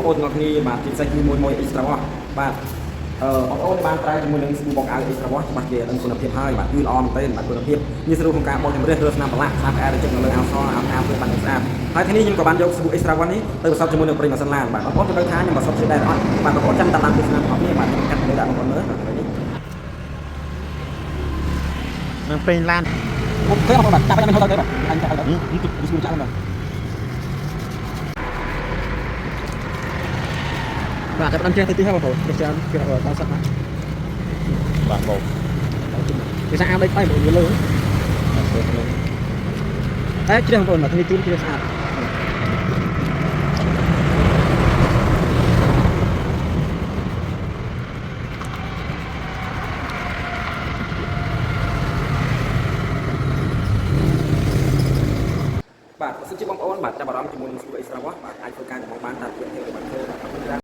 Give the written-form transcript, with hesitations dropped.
ប្អូនទាំងអស់គ្នាបាទជាពិសេសគឺមួយមួយ Extra Wash បាទអឺបងប្អូនបានប្រើជាមួយនឹងស្ប៊ូបោកអាវ Extra Wash ច្បាស់ជាដឹងគុណភាពហើយបាទគឺល្អមែនទែនបាទគុណភាពងាយស្រួលក្នុងការបោកជម្រះឬស្នាមប្រឡាក់ស្នាមផ្អែកដែលជិតនៅលើអាវសអាវខៅគឺបានស្អាតហើយថ្ងៃនេះខ្ញុំក៏បានយកស្ប៊ូ Extra Wash នេះទៅបន្សពជាមួយនឹងប្រេងម៉ាស៊ីនឡានបាទបងប្អូនទៅថាខ្ញុំបន្សពជាដែរអត់បាទបងប្អូនចាំតាមដានទស្សនាបងប្អូនបាទខ្ញុំកាត់ទៅដាក់បងប្អូនមើលបាទនេះ នឹងពេញឡាន អូខេបងប្អូនបាទចាប់ឲ្យខ្ញុំទៅបាទអញចាប់ឲ្យទៅស្ប៊ូចាក់បាទបាទចាប់ដើមជ្រះទៅទីហើយបងប្អូនជ្រះច្រើនជ្រះដល់សិតបាទ បាទបង គេសាអាវដីផ្អែមបងលើតែជ្រះបងប្អូនបាទនេះជូនជ្រះស្អាតបាទបើសិនជាបងប្អូនបាទចាប់អារម្មណ៍ជាមួយនឹងស្ប៊ូអេស្ត្រាវ៉ាបាទអាចធ្វើការចំងបានតាមរយៈទេ